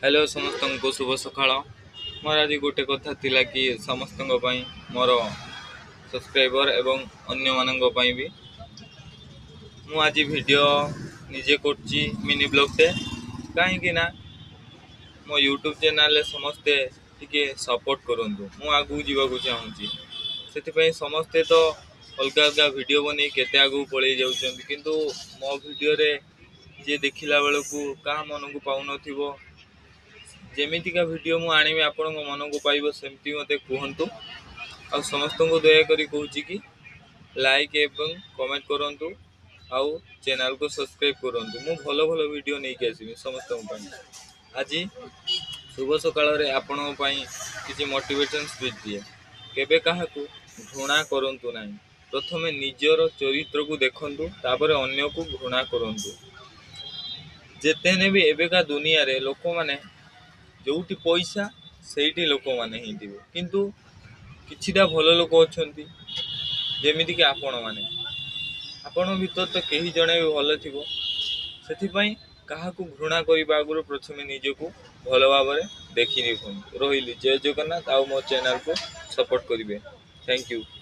Hello, ସମସ୍ତଙ୍କୁ ଶୁଭ ସକାଳ। ମୋର ଆଜି ଗୋଟେ କଥା ଥିଲା କି ସମସ୍ତଙ୍କ ପାଇଁ, ମୋର ସବସ୍କ୍ରାଇବର ଏବଂ ଅନ୍ୟମାନଙ୍କ ପାଇଁ ବି। ମୁଁ ଆଜି ଭିଡ଼ିଓ ନିଜେ କରୁଛି ମିନି ବ୍ଲଗ୍ଟେ, କାହିଁକି ନା ମୋ ୟୁଟ୍ୟୁବ୍ ଚ୍ୟାନେଲ୍ରେ ସମସ୍ତେ ଟିକେ ସପୋର୍ଟ କରନ୍ତୁ। ମୁଁ ଆଗକୁ ଯିବାକୁ ଚାହୁଁଛି। ସେଥିପାଇଁ ସମସ୍ତେ ତ ଅଲଗା ଅଲଗା ଭିଡ଼ିଓ ବନେଇ କେତେ ଆଗକୁ ପଳେଇ ଯାଉଛନ୍ତି, କିନ୍ତୁ ମୋ ଭିଡ଼ିଓରେ ଯିଏ ଦେଖିଲା ବେଳକୁ କାହା ମନକୁ ପାଉନଥିବ। ଯେମିତିକା ଭିଡ଼ିଓ ମୁଁ ଆଣିବି ଆପଣଙ୍କ ମନକୁ ପାଇବ, ସେମିତି ମୋତେ କୁହନ୍ତୁ। ଆଉ ସମସ୍ତଙ୍କୁ ଦୟାକରି କହୁଛି କି ଲାଇକ୍ ଏବଂ କମେଣ୍ଟ କରନ୍ତୁ ଆଉ ଚ୍ୟାନେଲକୁ ସବସ୍କ୍ରାଇବ୍ କରନ୍ତୁ। ମୁଁ ଭଲ ଭଲ ଭିଡ଼ିଓ ନେଇକି ଆସିବି ସମସ୍ତଙ୍କ ପାଇଁ। ଆଜି ଶୁଭ ସକାଳରେ ଆପଣଙ୍କ ପାଇଁ କିଛି ମୋଟିଭେସନ୍ ସ୍ପିଚ୍ ଦିଏ। କେବେ କାହାକୁ ଘୃଣା କରନ୍ତୁ ନାହିଁ। ପ୍ରଥମେ ନିଜର ଚରିତ୍ରକୁ ଦେଖନ୍ତୁ, ତାପରେ ଅନ୍ୟକୁ ଘୃଣା କରନ୍ତୁ। ଯେତେ ହେଲେ ବି ଏବେକା ଦୁନିଆରେ ଲୋକମାନେ, ଯେଉଁଠି ପଇସା ସେଇଠି ଲୋକମାନେ ହିଁ ଥିବେ, କିନ୍ତୁ କିଛିଟା ଭଲ ଲୋକ ଅଛନ୍ତି, ଯେମିତିକି ଆପଣମାନେ। ଆପଣଙ୍କ ଭିତରେ ତ କେହି ଜଣେ ବି ଭଲ ଥିବ। ସେଥିପାଇଁ କାହାକୁ ଘୃଣା କରିବା ଆଗରୁ ପ୍ରଥମେ ନିଜକୁ ଭଲ ଭାବରେ ଦେଖି ନିଅନ୍ତୁ। ରହିଲି, ଜୟ ଜଗନ୍ନାଥ। ଆଉ ମୋ ଚ୍ୟାନେଲକୁ ସପୋର୍ଟ କରିବେ। Thank you.